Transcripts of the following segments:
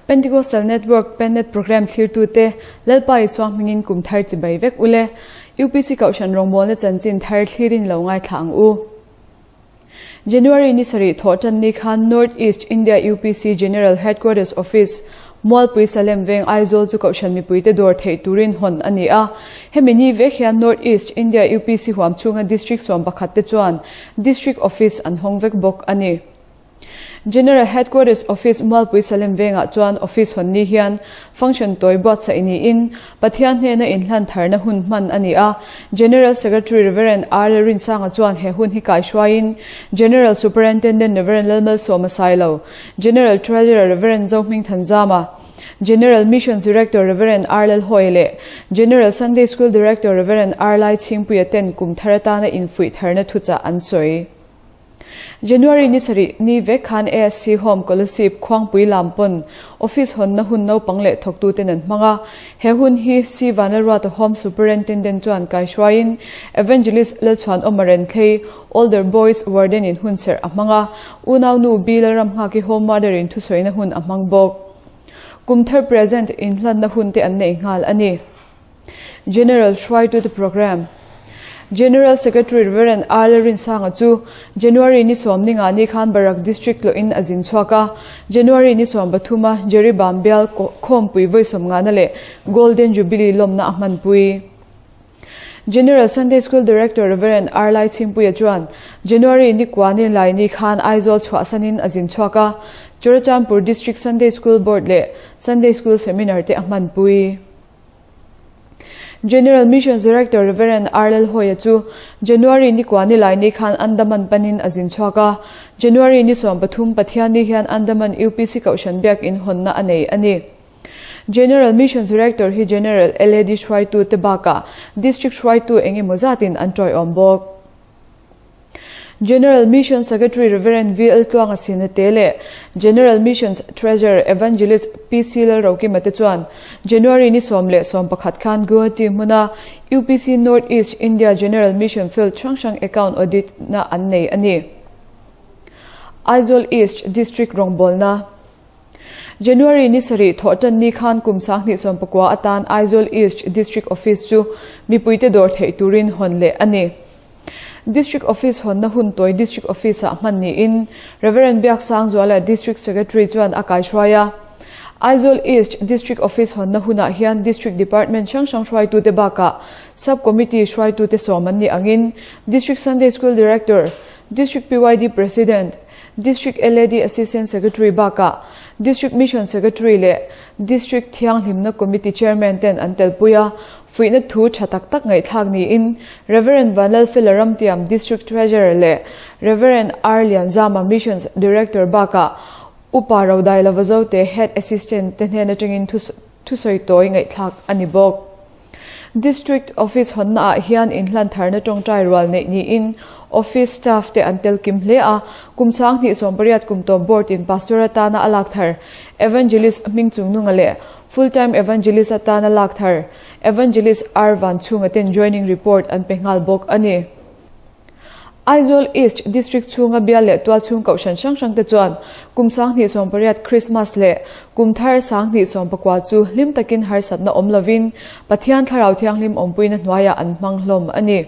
Pentecostal Network Pennet Programme thlirtute Lalpa Isua hmingin kum thar chibai vek ule. UPC Kohhran rawngbawlna chanchin thar thlirin lo ngaithla ang u. January ni sarih thawh tan ni khan North East India UPC General Headquarters Office, Mualpui Salem Veng Aizawl chu Kohhran mipuite dawr theih turin hawn a ni a. Hemi ni vek hian North East India UPC huam chhunga District 11 te chuan District Office an hawng vek bawk a ni. General Headquarters Office Mualpui Salem Vengah chuan office hawn ni hian function tawi buatsaih niin Pathian hnena inhlan tharna hun hman a ni a. General Secretary Rev. R. Rinsanga chuan he hun hi kaihruaiin General Superintendent Rev. Lalmalsawma Sailo, General Treasurer Rev. Zohming Thanzama, General Missions Director Rev. R. Lalhawia leh General Sunday School Director Rev. R. Laichhingpuia ten kum thar atana infuih tharna thuchah an sawi. January ni sarih ni vek khan ASC Home Kolasib Khuangpui lam pawn office hawnna hun naupang leh thawktuten an hmang a. He hun hi C Vanlalruata Home Superintendent chuan kaihruaiin Evangelist Lalchhuanawma Renthlei, Older Boys Warden in hunserh a hmang a, unaunu B Lalramnghaki Home Mother in thusawina hun a hmang bawk. Kum thar present inhlanna hun te an nei nghal a ni. General hruaitute programme. General Secretary Rev. R. Rinsanga chu January ni 15 ni khan Barak District tlawhin a zin chhuak a. January ni 13 a Jeribam bial khawmpui vawi 50 leh Golden Jubilee lawmna a hmanpui. General Sunday School Director Rev. R. Laichhingpuia chuan January ni kua ni lai ni khan Aizawl chhuahsanin a zin chhuak a. Churachandpur District Sunday School Board leh Sunday School Seminar te a hmanpui. General Missions Director Rev. R. Lalhawia chu January ni kua ni lai ni khan Andaman panin a zin chhuak a. January ni 13 Pathianni hian Andaman UPC Kohhran Biakin hawnna a nei a ni. General Missions Director hi General LAD hruaitu te bakah District hruaitu eng emaw zatin an tawiawm bawk. General Missions Secretary Rev. VL Tluanga Sinate leh General Missions Treasurer Evangelist PC Lalrokima te chuan January ni 11 khan Guwahati hmuna UPC North East India General Mission Field hrang hrang account audit na an nei a ni. Aizawl East District rawngbawlna January ni 7 thawhtan ni khan kum 2019 atan Aizawl East District Office chu mipuite dawr theih turin hawn leh a ni. District Office hawnna hun tawi District Office-ah hman niin Rev. Biaksangzuala District Secretary chuan a kaihruai a. Aizawl East District Office hawnna hunah hian District Department hrang hrang hruaitute bakah Sub Committee hruaitute sawm an nih angin District Sunday School Director, District PYD President, District LAD Assistant Secretary bakah District Mission Secretary leh District Thianghlimna Committee Chairman ten an telpui a, fuihna thu tha tak tak ngaihthlak niin Rev. Vanlalfela Ramtiam District Treasurer leh Rev. R. Lianzama Missions Director bakah Upa Rodai Lavazote Head Assistant te hnen atangin thusawi tawi ngaihthlak a ni bawk. District Office hawnna ah hian inhlan tharna tawngtai rual neih niin Office staff te an tel kim hle a, kum 2018 kum tawp Board in Pastor atana a lak thar Evangelist hming chungnunga leh Full Time Evangelist atana lak thar Evangelist R Vanchhunga ten joining report an pe nghal bawk a ni. Aizawl East District chhunga bial leh tual chhung kohhran hrang hrang te chuan kum 2018 Krismas leh kum thar 2019 chu hlim takin harsatna awm lovin Pathian Thlarau Thianghlim awmpuina hnuaiah an hmang hlawm a ni.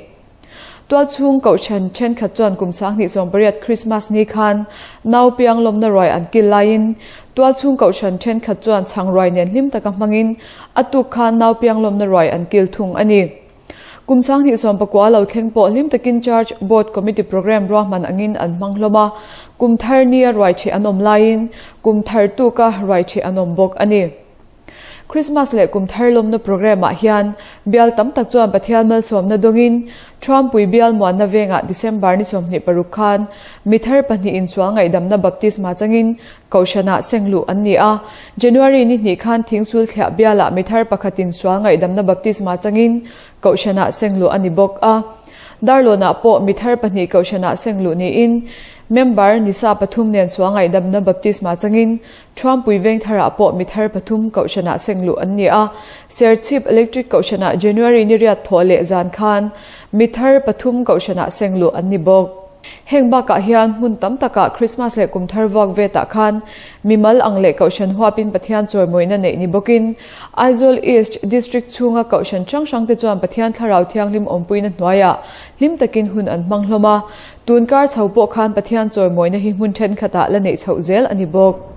Tual chhung kohhran thenkhat chuan kum 2018 Krismas ni khan nau piang lawmna ruai an kil laiin tual chhung kohhran thenkhat chuan chhang ruai nen hlim taka hmangin a tuk khan nau piang lawmna ruai an kil thung a ni. Kum 2019 lo thleng pawh hlim takin Church Board Committee Programme ruahman angin an hmang hlawm a, kum thar nia ruai chhe an awm laiin kum thar tuka ruai chhe an awm bawk a ni. Christmas leh kum thar lawmna programme ah hian bial tam tak chuan Pathian malsawmna dawngin Thuampui bial muanna vengah December ni 26 khan mi thar pahnih insual ngaihdamna baptisma changin Kohhranah sengluh an ni a, January ni hnih khan Thingsul thliah bialah mi thar pakhatin sual ngaihdamna baptisma changin Kohhranah sengluh a ni bawk a. Darlawnah pawh mi thar pahnih Kohhranah sengluh niin member ni sa pathum nen sual ngaihdamna baptisma changin Thuampui veng tharah pawh mi thar pathum Kohhranah sengluh an ni a. Serchhip Electric Kohhranah January ni riat thawh leh zan khan mi thar pathum Kohhranah sengluh an ni bawk. Heng bakah hian hmun tam takah Krismas leh kum thar vuak vetah khan mimal ang leh Kohhran huapin Pathian chawimawina neih ni bawkin Aizawl East District chhunga Kohhran hrang hrangte chuan Pathian Thlarau Thianghlim awmpuina hnuaiah hlim takin hun an hmang hlawm a, tun kar chho pawh khan Pathian chawimawina hi hmun thenkhatah la neih chhoh zel a ni bawk.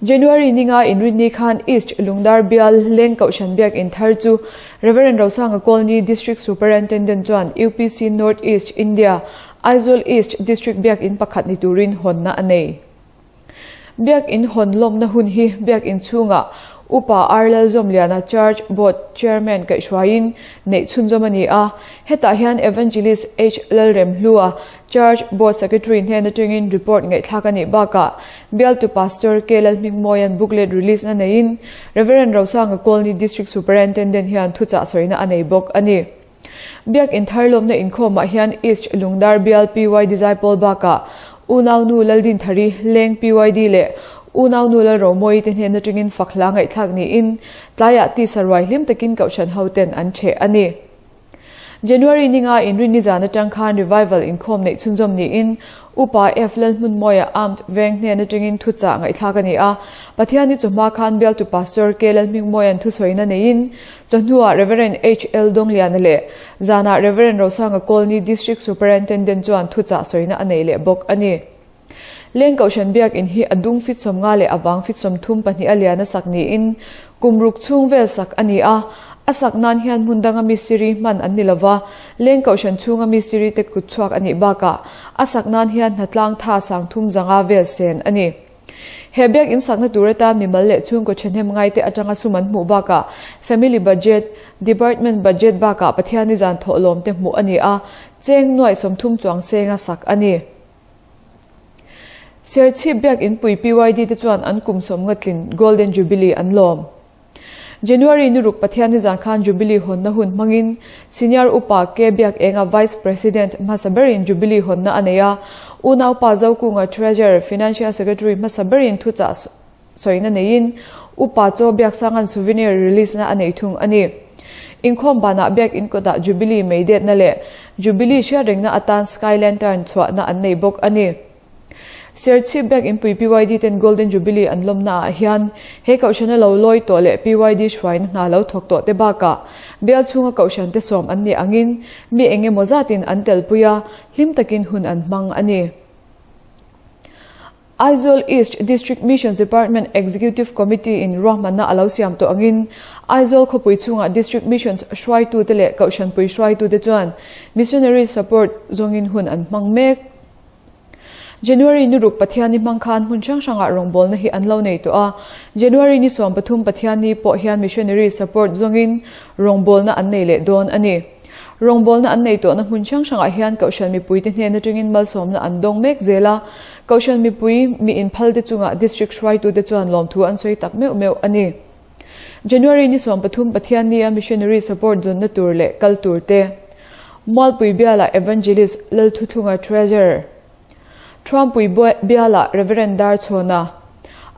January ninga inrinni khan East Lungdar bial Leng Kohhran Biakinn thar chu Rev. Rosanga Colney District Superintendent chuan UPC North East India Aizawl East District Biakinn pakhat ni turin hawnna a nei. Biakinn hawn lawmna hun hi Biakinn chhungah Upa R Lalzawmliana Church Board Chairman kaihhruaiin neih chhunzawm a ni a, hetah hian Evangelist H Lalremhlua Church Board Secretary hnen atangin report ngaihthlak a nih bakah bialtu Pastor K Lalhmingmawia'n booklet release na neiin Rev. Rosanga Colney District Superintendent hian thuchah sawina a nei bawk a ni. Biak intharlawmna inkhawmah hian East Lungdar bial PYD Zaipawl bakah Unaunu Laldinthari Leng PYD leh Unaunu Lalromawi te hnen atangin fak hla ngaihthlak niin tlaiah tisa ruai hlim takin Kohhran hoten an ṭheh a ni. January ninga inrinni zan atang khan revival inkhawm neih chhunzawm niin Upa F Lalhmunmawia Armed Veng hnen atangin thuchah ngaihthlak a ni a. Pathianni chawhma khan bialtu Pastor K Lalhmingmawia'n thusawina neiin chawhnuah Rev. HL Dawngliana leh zanah Rev. Rosanga Colney District Superintendent chuan thuchah sawina a nei leh bawk a ni. Leng Kohhran Biakinn hi a dung fit 50 leh a vang fit 32 a lian a sak niin kum ruk chhung vel sak a ni a. A sak nan hian hmun danga mistiri hman an ni lova, Leng Kohhran chhunga mistiri te kut chhuak a nih bakah a sak nan hian hnatlang tha sangthum zanga vel sen a ni. He Biakinn sakna tur atan mimal leh chhungkaw thahnem ngaite atanga sum an hmuh bakah Family Budget, Department Budget bakah Pathianni zan thawhlawm te hmuh a ni a, cheng nuaih 30 chuang senga sak a ni. Serchhip Biakinn pui PYD te chuan an kum 50 tlin Golden Jubilee an lawm. January ni ruk Pathianni zan khan Jubilee hawnna hun hmangin Senior Upa K Biakenga Vice President hmasa berin Jubilee hawnna a nei a, Unaupa Zokunga Treasurer, Financial Secretary hmasa berin thuchah sawina neiin Upa Chaw Biaksanga'n Souvenir release na a nei thung a ni. Inkhawm banah Biakinn kawtah Jubilee meidetna leh Jubilee hriatrengna atan Sky Lantern chhuahna an nei bawk a ni. Serchhip Biakinn pui PYD ten Golden Jubilee an lawmna ah hian he kohhrana lo lawi tawh leh PYD hruaina hna lo thawk tawh te bakah bial chhunga kohhran te sawm an nih angin mi eng emaw zatin an telpui a, hlim takin hun an hmang a ni. Aizawl East District Missions Department Executive Committee in ruahmanna a lo siam tawh angin Aizawl khawpui chhungah District Missions hruaitute leh Kohhranpui hruaitute chuan Missionary Support zawngin hun an hmang mek. January ni ruk Pathianni hmang khan hmun hrang hrangah rawngbawlna hi an lo nei tawh a, January ni 13 Pathianni pawh hian Missionary Support zawngin rawngbawlna an nei leh dawn a ni. Rawngbawlna an nei tawhna hmun hrang hrangah hian Kohhran mipuite hnen atangin malsawmna an dawng mek zel a, Kohhran mipui mi inphalte chungah District hruaitute chuan lawmthu an sawi tak meuh meuh a ni. January ni 13 Pathiannia Missionary Support zawnna tur leh kal tur te, Mualpui bialah Evangelist Lalthuthlunga Treasurer, Thuampui bialah Rev. Darchhawna,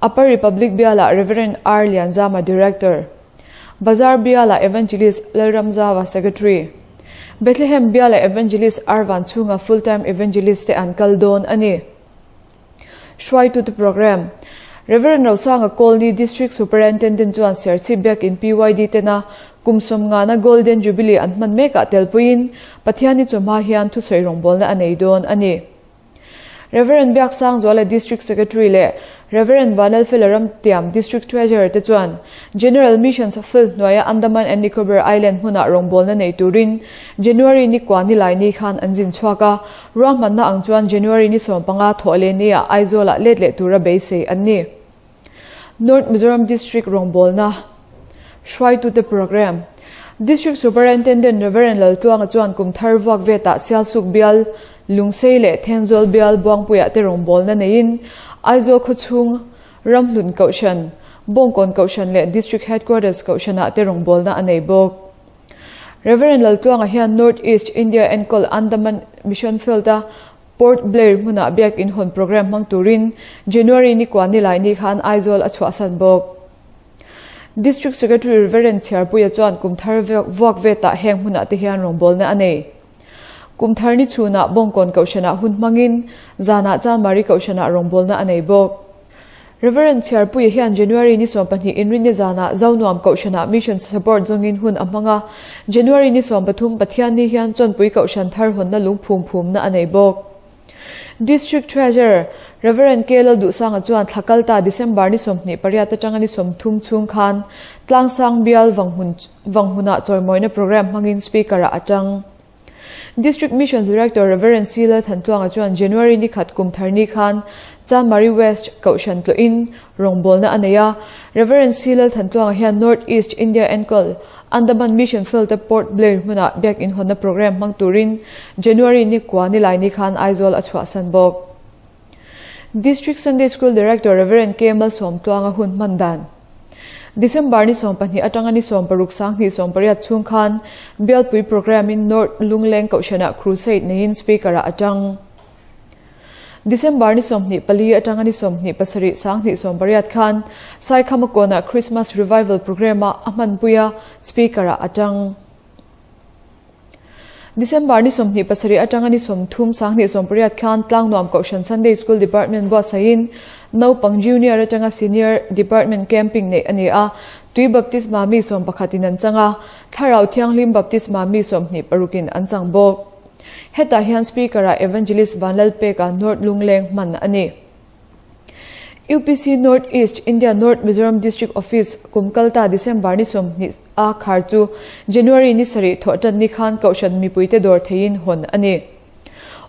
Upper Republic bialah Rev. R Lianzama Director, Bazar bialah Evangelist Lalramzawa Secretary, Bethlehem bialah Evangelist R Vanchhunga Full Time Evangelist te an kal dawn a ni. Hruaitute Programme, Rev. Rosanga Colney District Superintendent chuan Serchhip Biakinn PYD tena kum 50na Golden Jubilee an hman mekah telpuiin Pathianni chawhma hian thusawi rawngbawlna a nei dawn a ni. Rev. Biaksangzuala District Secretary leh Rev. Vanlalfela Ramtiam District Treasurer te chuan General Missions Field hnuaia Andaman and Nicobar Island hmunah rawngbawlna nei turin January ni kua nilaini khan an zin chhuak a, Ruahmanna ang chuan January ni 15 thawh leh nia Aizawlah let leh tura beisei an ni. North Mizoram District rawngbawlna hruaitute programme District Superintendent Rev. Laltluanga chuan kum thar vuak vetah Sialsuk bial, Lungsei leh Thenzawl bial Buangpuiah te rawngbawlna neiin Aizawl khawchhung Ramhlun Kohhran, Bawngkawn Kohhran leh District Headquarters Kohhranah te rawngbawlna a nei bawk. Rev. Laltluanga hian North East India enkawl Andaman Mission Field-a Port Blair hmunah biakinn hawn programme hmang turin January ni kua nilai ni khan Aizawl a chhuahsan bawk. District Secretary Rev. Chhiarpuia chuan kum thar vuak vetah heng hmunah te hian rawngbawlna a nei. Kum thar ni chhunah Bawngkawn Kohhranah hun hmangin zanah Chanmari Kohhranah rawngbawlna a nei bawk. Rev. Chhiarpuia hian January ni 12 inrinni zanah Zonuam Kohhranah Mission Support zawngin hun a hmang a, January ni 13 Pathianni hian Chawnpui Kohhran thar hawnna lungphum phumna a nei bawk. District Treasurer, Rev. K. Lalduhsanga chuan thla kalta December ni 28 atanga ni 30 chhung khan Tlangsang Bial Vanghmunah chawimawina programme hmangin Speaker-ah a tang. District Missions Director Rev. C. Lalthantluanga chuan January ni khat kum thar ni khan Chanmari West Kohhran tlawhin rawngbawlna a nei a. Rev. C. Lalthantluanga hian North East India enkawl Andaman Mission Field-a Port Blair hmunah biak inhawnna programme hmang turin January ni kua nilai ni khan Aizawl a chhuahsan bawk. District Sunday School Director Rev. K. Malsawmtluanga hun hman dan. December ni 12 atanga ni 16 sanghnih 18 chhung khan Bialpui Programme in North Lungleng Kohhranah Crusade neiin Speaker-ah a tang. December ni 24 atanga ni 27 sanghnih 18 khan Saikhamakawnah Christmas Revival Programme-ah a hmanpui a, Speaker-ah a tang. December ni 27 atanga ni 30 sanghnih 18 khan Tlangnuam Kohhran Sunday School Department buatsaihin naupang Junior atanga Senior Department Camping neih a ni a, Tui Baptisma mi 11 in an chang a, Thlarau Thianghlim Baptisma mi 26 in an chang bawk. Hetah hian Speaker-ah Evangelist Vanlalpeka North Lungleng hman a ni. UPC North East India North Mizoram District Office kum kalta December ni 20 a khar chu January ni sarih thawh tan ni khan Kohhran mipuite dawr theihin hawn a ni.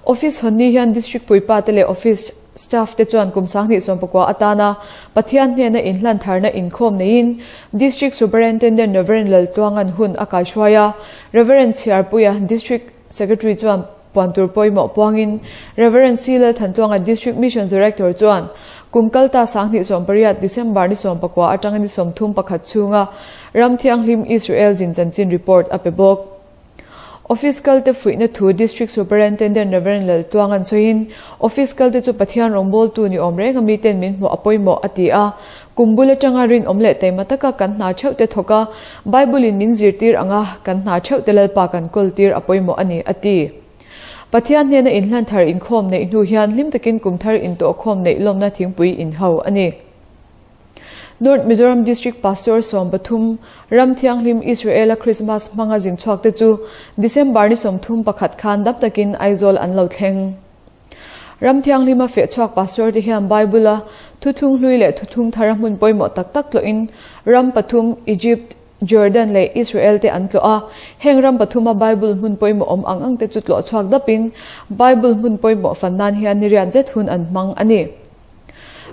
Office hawn ni hian District puipa te leh Office staff te chuan kum 2019 atana Pathian hnena inhlan tharna inkhawm neiin District Superintendent Rev. Laltluangan hun a kaihruai a, Rev. Chhiarpuia District Secretary chuan Puan tur pawimawh puangin Rev. C. Lalthantluanga District Mission Director chuan kum kalta 2018 December ni 19 atanga ni 31 chhunga Ram Thianghlim Israel zin chanchin report a pe bawk. Office kalte fuihna thu District Superintendent Rev. Laltluanga'n sawiin Office kalte chu Pathian rawngbawltu ni awm reng a miten min hmuh a pawimawh a ti a. Kum bul atanga rinawm leh taima taka kan hna theuh te thawk a, Bible-in min zirtir ang a, kan hna theuh te Lalpa kan kawltir a pawimawh a ni, a ti. Pathian hnena inhlan thar inkhawm neih hnu hian hlim takin kum thar intawhkhawm neih lawmna thingpui inho a ni. North Mizoram District Pastor 13, Ram Thianghlim Israel-a Krismas hmanga zin chhuak te chu December ni 31 khan dam takin Aizawl an lo thleng. Ram Thianghlima feh chhuak Pastor te hian Bible-a thuthlung hlui leh thuthlung thara hmun pawimawh tak tak tlawhin ram pathum, Egypt, Jordan leh Israel te an tlawh a. Heng ram pathuma Bible hmun pawimawh awm ang ang te chu tlawh chhuak dapin Bible hmun pawimawh fan nan hian ni riat zet hun an hmang a ni.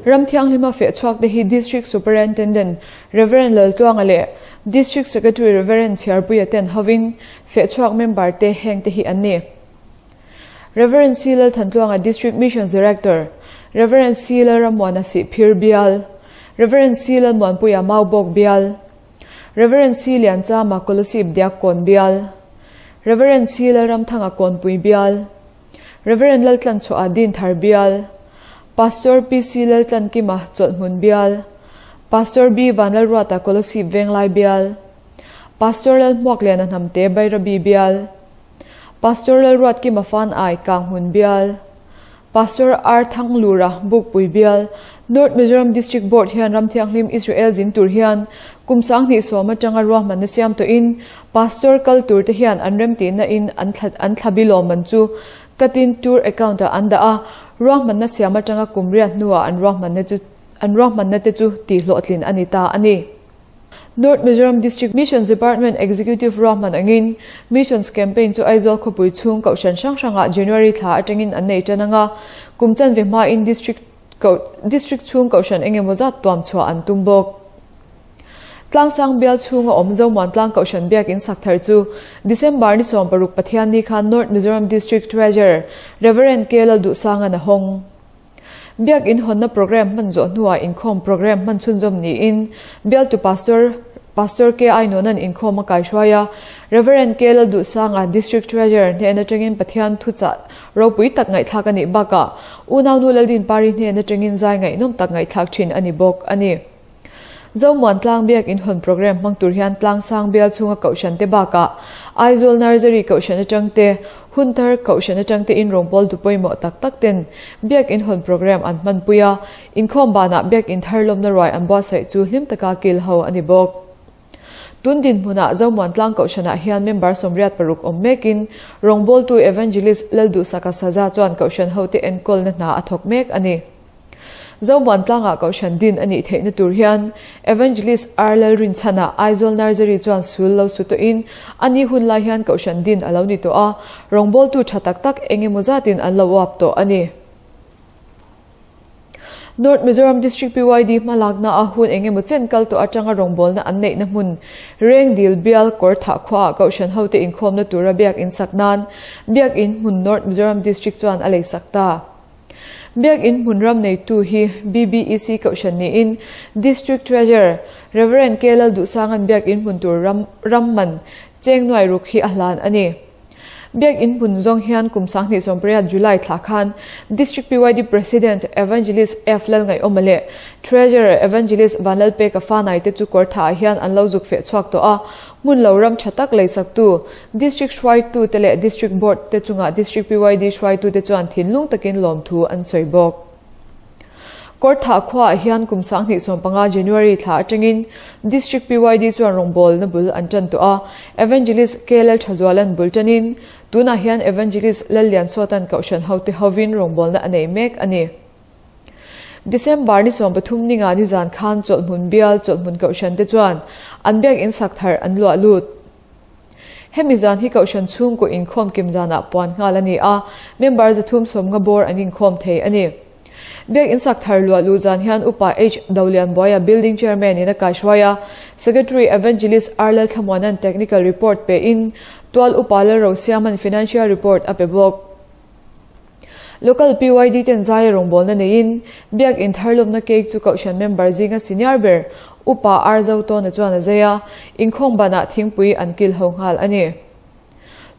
Ram Thianghlima feh chhuak te hi District Superintendent Rev. Laltluanga leh District Secretary Rev. Chhiarpuia ten hovin feh chhuak member te heng te hi an ni. Rev. C. Lalthantluanga District Missions Director, Rev. C. Lalrammuana Sihphir Bial, Rev. C. Lalmuanpuia Maubawk Bial, Rev. C. Lianchama Kolasib Diakkawn Bial, Rev. C. Lalramthanga Kawnpui Bial, Rev. Laltlanchhuaha Dinthar Bial, Pastor PC. Laltlankima Chawlhhmun Bial, Pastor B. Vanlalruata Kolasib Venglai Bial, Pastor Lalhmuakliana Hnamte Bairabi Bial, Pastor Lalruatkima Fan Ai Kanghmun Bial, Pastor R Thanglura Bukpui Bial, North Mizoram District Board hian Ram Thianghlim Israel zin tur hian kum 2010 atanga ruahmanna siam tawhin Pastor kal tur te hian an remtihna in an an thlabi lawmman chu Katin Tour account ah an dah a, ruahmanna siam atanga kum riat hnuah an ruahmanna chu an ruahmanna te chu tihhlawhtlin a ni ta a ni. North Mizoram District Missions Department Executive ruahman angin Missions Campaign chu Aizawl khawpui chhung kohhran hrang hrangah January thla atangin an nei tan anga, kum chanve hmain District District chhung kohhran engemaw zat tuam chhuah an tum bawk. Tlangsang bial chhunga awm Zomuan Tlang Kohhran Biakin sak thar chu December ni 16 Pathianni khan North Mizoram District Treasurer Rev. K. Lalduhsanga'n a hawng. Biakinn hawnna programme hman zawh hnuah inkhawm programme hman chhunzawm niin Bialtu Pastor Pastor K I Nuna'n inkhawm a kaihruai a, Rev. K Lalduhsanga District Treasurer hnen atangin Pathian thuchah ropui tak ngaihthlak a nih bakah Unaunu Laldinpari hnen atangin zai ngaihnawm tak ngaihthlak thin a ni bawk a ni. Zomuan Tlang Biak In hawn programme hmang tur hian Tlangsang bial chhunga Kohhran te bakah Aizawl Nursery Kohhran atang te, Hunthar Kohhran atang te in rawngbâwl du pawimawh tak tak ten Biak In hawn programme an hmanpui a, inkhawm banah Biak In thar lawmna ruai an buatsaih chu hlim taka kil ho a ni bawk. Tun dinhmunah Zomuan Tlang Kohhranah hian member 86 awm mekin rawngbawltu Evangelist Lalduhsaka Saza chuan Kohhran hote enkawlna hna a thawk mek a ni. Zomuan Tlangah Kohhran din a nih theihna tur hian Evangelist R Lalrinchhana Aizawl Nursery chuan sul lo su tawhin a ni hun lai hian Kohhran din a lo ni tawh a, rawngbawltu tha tak tak eng emaw zatin an lo uap tawh a ni. North Mizoram District PYD hmalakna a hun eng emaw chen kal tawh atanga rawngbawlna an neihna hmun Rengdil bial Kawrthah khuaah Kohhran hote inkhawmna tura biak in sak nan Biak In hmun North Mizoram District chuan a leisak ta. Biak In hmun ram neitu hi BBEC Kohhran niin District Treasurer Rev. K Lalduhsanga'n Biak In hmun tur ram ram man cheng nuai ruk hi a hlan a ni. Biak In hmun zawng hian kum 2018 July thla khan District PYD President Evangelist F Lalngaihawma leh Treasurer Evangelist Vanlalpeka Fanai te chu kawrthah ah hian an lo zuk feh chhuak tawh a, hmun lo ram tha tak leisaktu District hruaitute leh District Board te chungah District PYD hruaitute chuan thinlung takin lawmthu an sawi bawk. Kawrthah khuaah hian kum 2015 January thla atangin District PYD chuan rawngbawlna bul an tan tawh a, Evangelist K Lalthazuala'n bul tanin, tunah hian Evangelist Lalliansuata'n Kohhran hote hovin rawngbawlna a nei mek a ni. December ni 13 ninga nizan khan Chawlhhmun bial Chawlhhmun Kohhran te chuan an biak in sak thar an luah lut. Hemi zan hi Kohhran chhungkaw inkhawm kim zanah puan nghal a ni a, member 350 bawr an inkhawm thei a ni. Biak in sak thar luah luh zan hian Upa H Dolianbuaia Building Chairman in a kaihruai a, Secretary Evangelist R Lalthlamuana'n Technical Report pe in, Tual Upa Lalrosiama'n Financial Report a pe bawk. Local PYD ten zaia rawngbawlna neiin Biak in thar lawmna cake chu Kohhran member zinga senior ber Upa R Zotawna chuan a zai a, inkhawm banah thingpui an kil ho nghal a ni.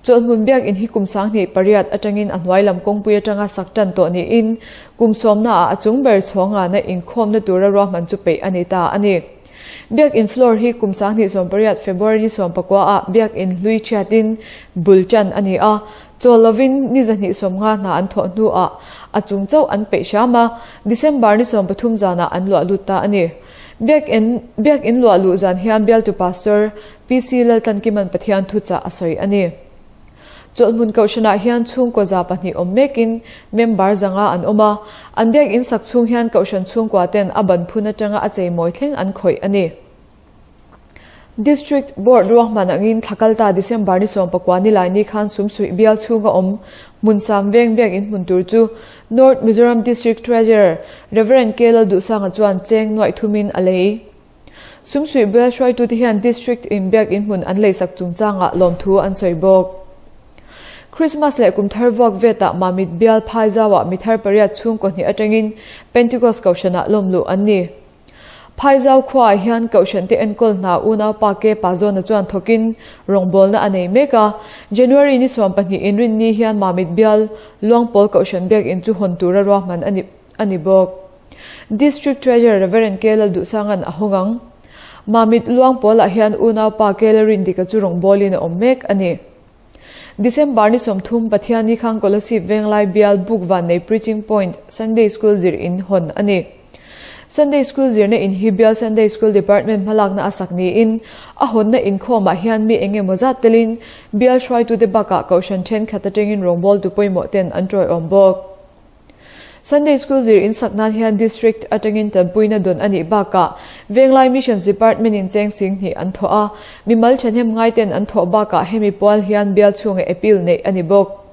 Chawlhhmun Biak in hi kum 2008 atangin a hnuai lam kawngpui atanga sak tan tawh niin kum sawmnaah a chung ber chhawngana inkhawmna tura ruahman chu peih a ni ta a ni. Biak in floor hi kum 2018 February ni 19 ah Biak in hlui thiatin bul tan a ni a, Chawl lovin ni 250 hna an thawh hnuah a chung chauh an peih hram a, December ni 13 zanah an luah lut ta a ni. Biak in Biak in luah luh zan hian bialtu Pastor PC Laltlankima'n Pathian thuchah a sawi a ni. Chawlhhmun Kohhranah hian chhungkaw 200 awm mekin member 500 an awm a, an biak in sak chhung hian Kohhran chhungkua ten a ban phun atanga a cheimawi thleng an khawih a ni. District Board ruahman angin thla kalta December ni 19 ni lai ni khan Sumsuih bial chhunga awm Hmunsam veng biak in hmun tur chu North Mizoram District Treasurer Rev. K Lalduhsanga chuan cheng nuaih thumin a lei. Sumsuih bial hruaitute hian District in biak in hmun an leisak chungchangah lawmthu an sawi bawk. Christmas leh kum thar vuak vetah Mamit bial Phaizauah mithar pariat chhungkaw hnih atangin Pentecost Kohhranah lawmluh an ni. Phaizau khuaah hian Kohhran te enkawl hna unaupa Ke Pazawna chuan thawkin rawngbawlna a nei mek a. January ni 12 inrinni hian Mamit bial Luangpawl Kohhran biakinn chu hawn tura ruahman a ni a ni bawk. District Treasurer Rev. K Lalduhsanga'n a hawng ang. Mamit Luangpawlah hian unaupa Ke Lalrindika chu rawngbawlin a awm mek a ni. December ni 30 Pathianni khan Kolasib Venglai bial Bukvannei Preaching Point Sunday School zir in hawn a ni. Sunday School zirna in hi bial Sunday School Department hmalakna a sak niin a hawnna inkhawmah hian mi eng emaw zat telin bial hruaitute bakah Kohhran thenkhat atangin rawngbawltu pawimawh ten an tawiawm bawk. Sunday School zir in sak nan hian District atangin tanpuina dawn a nih bakah Venglai Missions Department in cheng sing hnih an thawh a, mimal thahnem ngai ten an thawh bakah hemi pual hian bial chhunga appeal neih a ni bawk.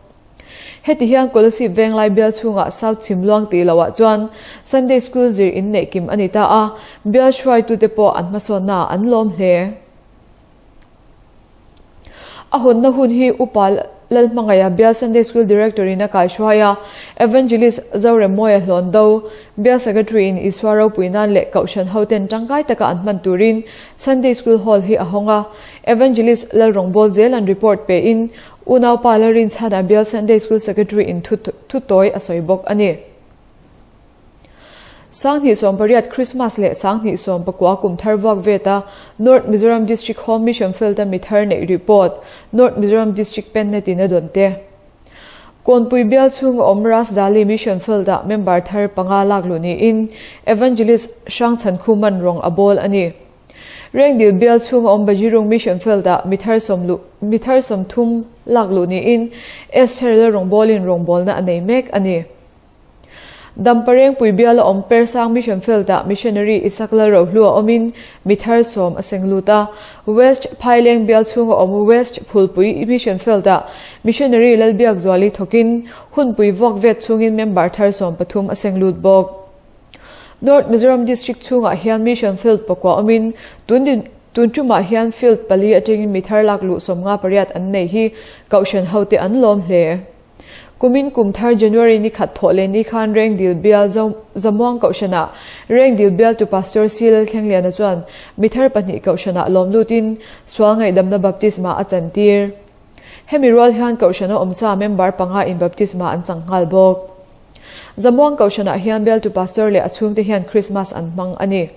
Heti hian Kolasib Venglai bial chhungah South Chhimluang tih loah chuan Sunday School zir in neih kim a ni ta a, bial hruaitute pawh an hmasawnnaah an lawm hle. A hawnna hun hi Upa Lalhmangaia Bial Sunday School Director in a kaihruai a, Evangelist Zoremmawia hlawn do, Bial Secretary in Isua ropui nan leh Kohhran hoten tangkai taka an hman turin Sunday School Hall hi a hawng a, Evangelist Lalrawngbâwl zelan report pe in Unaupa Lalrinchhana Bial Sunday School Secretary in thu tawi a sawi bawk a ni. 28 Krismas leh 2019 kum thar vuak veta North Mizoram District Home Mission Field-a mi thar neih report North Mizoram District Pennet in a dawn te. Kawnpui bial chhunga awm Rasdali Mission Field-ah member thar panga lak luh niin Evangelist Hrangchhankhuman rawng a bawl a ni. Rengdil bial chhunga awm Bajirung Mission Field-ah mi thar sawm mi thar 30 lak luh niin Esther Lalrawngbawlin rawngbawlna a nei mek a ni. Damparengpui biala awm Persang Mission Field-ah Missionary Isak Lalrohlua awmin mi thar sawm a seng lut a. West Phaileng bial chhunga awm West Phulpui Mission Field-ah Missionary Lalbiakzuali thawkin hunpui vuak vet chhungin member thar 13 a seng lut bawk. North Mizoram District chhungah hian Mission Field pakua awmin tun tun tumah hian field pali atangin mi thar lak luh 58 an nei hi Kohhran hote an lawm hle. Kumin kum thar January ni khat thawh leh ni khan Rengdil bial Zamuang Kohhranah Rengdil bialtu Pastor C Lalthlengliana chuan mi thar pahnih Kohhranah lawm lutin sual ngaihdamna baptisma a chantir. Hemi rual hian Kohhrana awmsa member panga in baptisma an chang nghal bawk. Zamuang Kohhranah hian bialtu Pastor leh a chhungte hian Christmas an hmang a ni.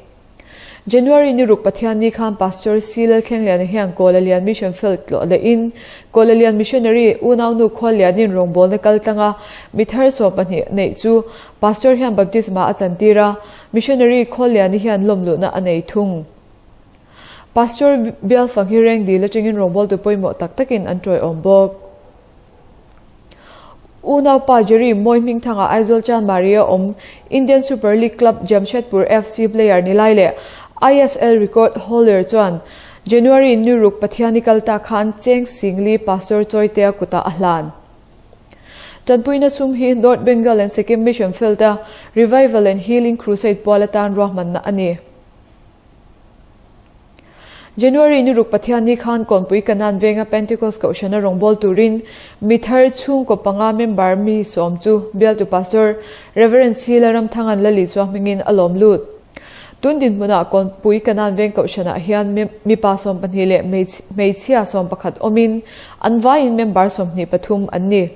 January ni ruk Pathian ni khan Pastor C Lalthlengliana hian Kawlalian Mission Field tlawh lehin Kawlalian Missionary unaunu Khuallianin rawngbawlna kal tlanga mi thar 12 neih chu Pastor hian baptisma a chantir a, Missionary Khualliani hian lawmluhna a nei thung. Pastor bialfang hi rengdil atangin rawngbawltu pawimawh tak takin an tawiawm bawk. Unaupa Jerry Mawi hmingthanga Aizawl Chanmari a awm Indian Super League club Jamshedpur FC player ni lai leh ISL record holder chuan January ni ruk Pathiani kal ta khan Cheng Singli Pastor Chawitea kutah a hlan. Tanpuina sum hi North Bengal and Sikkim Mission Field-a Revival and Healing Crusade pual atan ruahmanna a ni. January ni ruk Pathian ni khan Kawnpui Kanan venga Pentecost Kohhrana rawngbâwl turin mi thar chhungkaw panga member mi sawm chu bialtu Pastor Rev. Sila Ramthangan Lalisua hmingin a lawm lut. Tun dinhmunah Kawnpui Kanan veng Kohhranah hian mipa 12 leh hmeichhia 11 awmin an vaiin member 23 an ni.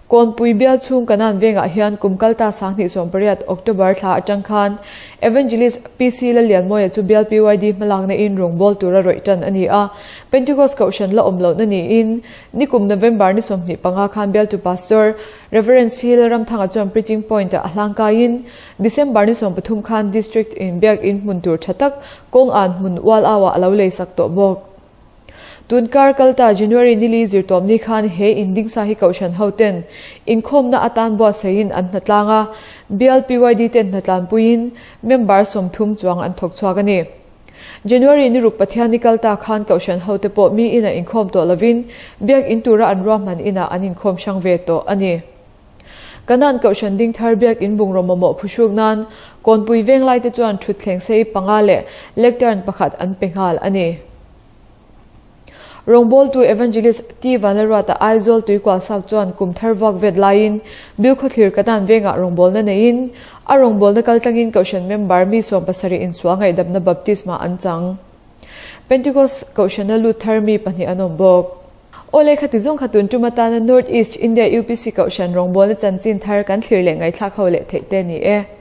Kawnpui bial chhung Kanan vengah hian kum kalta 2018 October thla atang khan Evangelist PC Lallianmawia chu bial PYD hmalakna in rawngbâwl tura rawih tan a ni a. Pentecost Kohhran la awm lohna niin nikum November ni 25 khan bialtu Pastor Rev. C Lalramthanga chuan Preaching Point-ah a hlangkaiin December ni 13 khan District in biak in hmun tur tha tak kawng an hmun ual auah a lo leisak tawh bawk. Tunkar kalta January nili zirtawmni khan he in dingsa hi Kohhran ho ten inkhawmna atan buatsaihin an hnatlang a, bial PYD ten hnatlanpuiin member 30 chuang an thawk chhuak a ni. January ni ruk Pathianni kalta khan Kohhran ho te pawh mi inah inkhawm tawh lovin biak in tura an ruahman inah an inkhawm hrang ve tawh a ni. Kanan Kohhran ding thar biak in bungraw mamawh phuhruk nan Kawnpui venglai te chuan thutthleng sei panga leh lectern pakhat an pe nghal a ni. Rawngbawltu Evangelist T Vanlalruata Aizawl Tuikual South chuan kum thar vuak vet laiin Bilkhawthlir Kanan vengah rawngbawlna neiin a rawngbawlna kaltlangin Kohhran member mi 70 insual ngaihdamna baptisma an chang. Pentecost Kohhrana lut thar mi pahnih an awm bawk. Aw lehkha ti zawng kha tun tum atana North East India UPC Kohhran rawngbawlna chanchin thar kan thlir leh ngaihthlak ho leh theih te ni e.